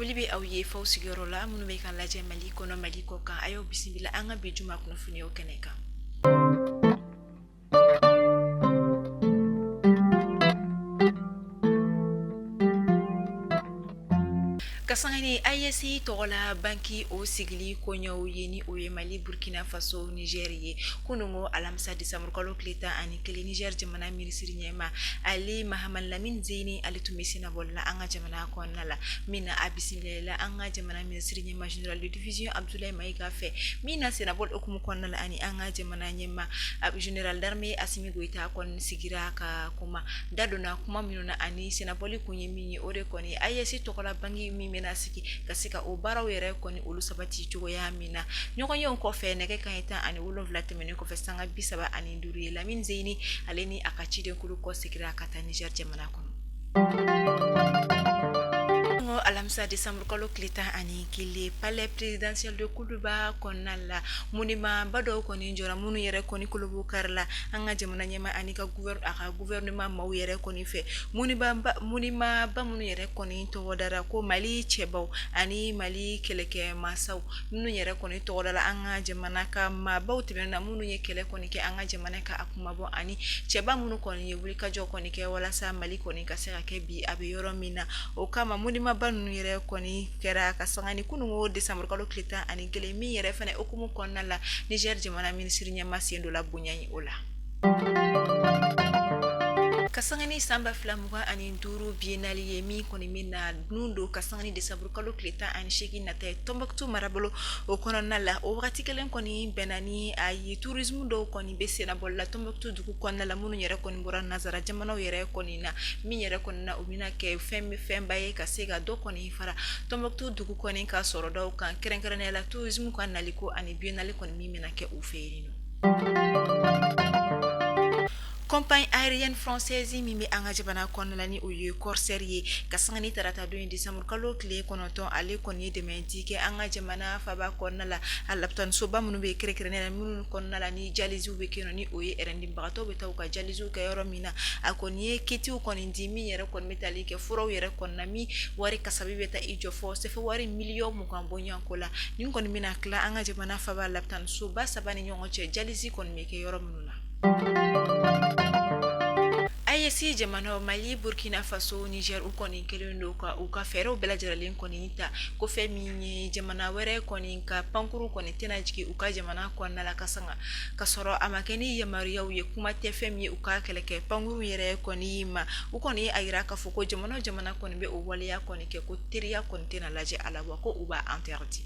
Foli bɛ aw ye f'aw sigiyɔrɔ la, minnu bɛ k'an lajɛ Mali kɔnɔ, Mali kɔ kan, a y'aw bisimila an ka bi juma kunnafoniyaw kɛnɛ kan. Ka sanga ni AES tɔgɔ la banki o sigili koɲɛw ye, ni o ye Mali, Burkina Faso, Niger ye, kunungo alamisa desanburukalo tile 11, Niger jamana minisiri ɲɛmaa Ali Mahaman Lamine Zeine, ale tun bɛ sennabɔli la an ka jamana kɔnɔna la, min na a bisimilala an ka jamana minisiri ɲɛmaa général de division Abdoulaye Maïga fɛ, min na sennabɔli hukumu kɔnɔna la, ani an ka jamana ɲɛmaa général d'armée Assimi Goïta kɔni sigira ka kuma da donna kuma minnu na, ani sennabɔli kun ye min ye, o de kɔni AES tɔgɔla banki min bɛna sigi ka se ka o baaraw yɛrɛ kɔni olu sabati cogoya min na. Ɲɔgɔnyew kɔfɛ, nɛgɛ kanɲɛ 17 tɛmɛnen kɔfɛ sanga 35 ye, Lamine Zeine ale ni a ka cidenkulu kɔsegira ka taa Niger jamana kɔnɔ. Alamisa desanburukalo tile 11, palais présidentiel de Kuluba kɔnɔna la, monumentba dɔw kɔni jɔra, minnu yɛrɛ kɔni kolobo karila an ka jamana ɲɛmaa ani ka a ka gouvernement maaw yɛrɛ kɔni fɛ. Monumentba minnu yɛrɛ kɔni tɔgɔ dara ko Mali cɛbaw ani Mali kɛlɛkɛ masaw, minnu yɛrɛ kɔni tɔgɔ dara an ka jamana ka maabaw tɛmɛnen na, minnu ye kɛlɛ kɔni kɛ an ka jamana ka a kunmabɔ, ani cɛba minnu kɔni ye wulikajɔ kɔni kɛ walasa Mali kɔni ka se ka kɛ bi a bɛ yɔrɔ min na. O kama monumentba ninnu yɛrɛ kɔni kɛra ka sanga ni kunungo desanburukalo tile 11, min yɛrɛ fana hukumu kɔnɔna la, Niger jamana minisiri ɲɛmaa sen donna bonya in o la. Ka sanga ni san 2025 biennale ye, min kɔni bɛ na nun don ka sanga ni desanburukalo tile 18 nata ye Tombouctou marabolo o kɔnɔna la, o wagati kelen kɔni bɛnna ni a ye tourisme dɔw kɔni bɛ sennabɔli la Tombouctou dugu kɔnɔna la, minnu yɛrɛ kɔni bɔra nazara jamanaw yɛrɛ kɔni na, min yɛrɛ kɔni na u bɛna kɛ fɛn fɛnba ye ka se ka dɔ kɔni fara Tombouctou dugu kɔni ka sɔrɔdaw kan, kɛrɛnkɛrɛnnenya la tourisme ka naliko ani biennale kɔni min bɛna kɛ u fɛ yen nɔ. Compagnie aérienne française min bɛ an ka jamana kɔnɔna la, ni o ye Corsair ye, ka sanga ni tarata don ye desanburukalo tile 9, ale kɔni ye dɛmɛ di kɛ an ka jamana faaba kɔnɔna la, a lapitanisoba minnu bɛ kɛrɛnkɛrɛnnenya la, minnu kɔnɔna la ni dialysew bɛ kɛ, ni o ye ɛrɛndimibagatɔw bɛ taa u ka dialysew kɛ yɔrɔ min na. A kɔni ye kitw kɔni di, min yɛrɛ kɔni bɛ tali kɛ furaw yɛrɛ kɔni na, min wari kasabi bɛ taa i jɔ fɔ sefa wari miliyɔn 20 bɔɲɔgɔnko la. Nin kɔni bɛna tila an ka jamana faaba lapitanisoba saba ni ɲɔgɔn cɛ, dialyse kɔni bɛ kɛ yɔrɔ minnu na. AES jamanaw Mali, Burkina Faso, Niger, u kɔni kɛlen don ka u ka fɛɛrɛw bɛɛ lajɛlen kɔni ta ko fɛn min ye jamana wɛrɛ kɔni ka pankuru kɔni tɛna jigin u ka jamana kɔnɔna la ka sanga ka sɔrɔ a ma kɛ ni yamaruyaw ye. Kuma tɛ fɛn min ye u ka kɛlɛkɛ pankuru yɛrɛ kɔni ma. U kɔni a jira k'a fɔ ko jamana o jamana kɔni bɛ o waleya kɔni kɛ, ko teriya kɔni tɛna lajɛ a la, wa ko u b'a interdit.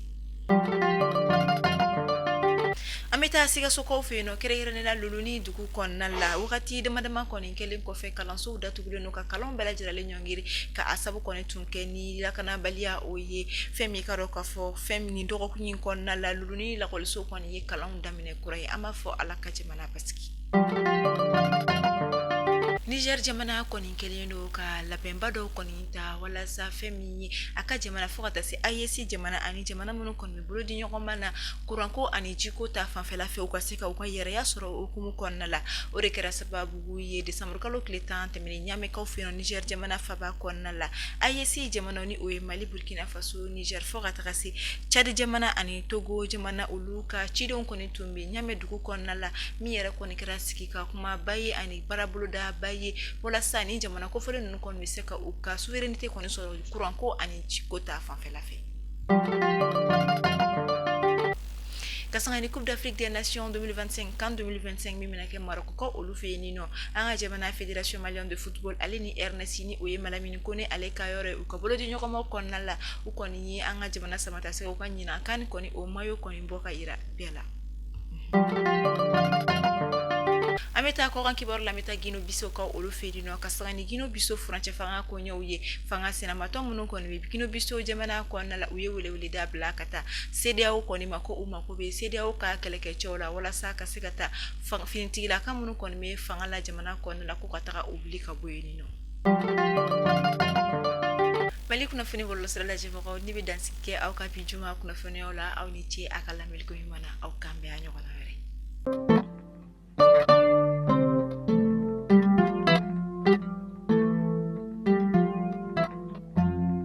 An bɛ taa Sikasokaw fɛ yen nɔ, kɛrɛnkɛrɛnnenya la Loloni dugu kɔnɔna la. Wagati dama dama kɔni kɛlen kɔfɛ, kalansow datugulen don ka kalanw bɛɛ lajɛlen ɲɔngiri, ka a sabu kɔni tun kɛ ni lakanabaliya o ye. Fɛn min ka dɔn k'a fɔ fɛn min dɔgɔkun in kɔnɔna la, Loloni lakɔliso kɔni ye kalanw daminɛ kura ye. An b'a fɔ Ala ka jamana basigi. Niger jamana kɔni kɛlen don ka labɛnba dɔw kɔni ta walasa fɛn min ye a ka jamana fo ka taa se AES jamana ani jamana minnu kɔni bɛ bolo di ɲɔgɔn ma na kuranko ani jiko ta fanfɛla fɛ, u ka se ka u ka yɛrɛya sɔrɔ o hukumu kɔnɔna la. O de kɛra sababu ye desanburukalo tile 10 tɛmɛnen, Ɲamɛkaw fɛ yen Niger jamana faaba kɔnɔna la, AES jamana ni o ye Mali, Burkina Faso, Niger fo ka taga se Tchad jamana ani Togo jamana, olu ka cidenw kɔni tun bɛ Ɲamɛ dugu kɔnɔna la, min yɛrɛ kɔni kɛra sigi ka kumaba ye ani baarabolodaba ye walasa ni jamana kofɔlen ninnu kɔni bɛ se ka u ka souveraineté kɔni sɔrɔ kuranko ani jiko ta fanfɛla fɛ. Ka sanga ni Coupe d'Afrique des Nations 2025, CAN 2025, min bɛna kɛ Maroc olu fɛ yen nɔ, an ka jamana Fédération malienne de football ale ni Ernest, ni o ye Malamine Kone ale ka yɔrɔ ye, u ka bolo di ɲɔgɔnma kɔnɔna la, u kɔni ye an ka jamana samatasɛgɛw ka ɲinan CAN kɔni o maillot kɔni bɔ ka yira bɛɛ la. An bɛ taa kɔkan kibaru la. An bɛ taa Guinée Bissau kaw olu fɛ yen nɔ, ka sanga ni Guinée Bissau furancɛ fanga koɲɛw ye. Fanga sinamatɔn minnu kɔni bɛ Guinée Bissau jamana kɔnɔna la, u ye weleweleda bila ka taa CEDEAO kɔni ma, ko u mako bɛ CEDEAO ka kɛlɛkɛcɛw la walasa ka se ka taa finitigilaka minnu kɔni bɛ fanga la jamana kɔnɔna la, ko ka taga u wuli ka bɔ yen nɔ. Mali kunnafoni bɔlɔlɔsira lajɛbagaw, ne bɛ dansigi kɛ aw ka bi juma kunnafoniyaw la. Aw ni ce a ka lamɛnni ko ɲuman na.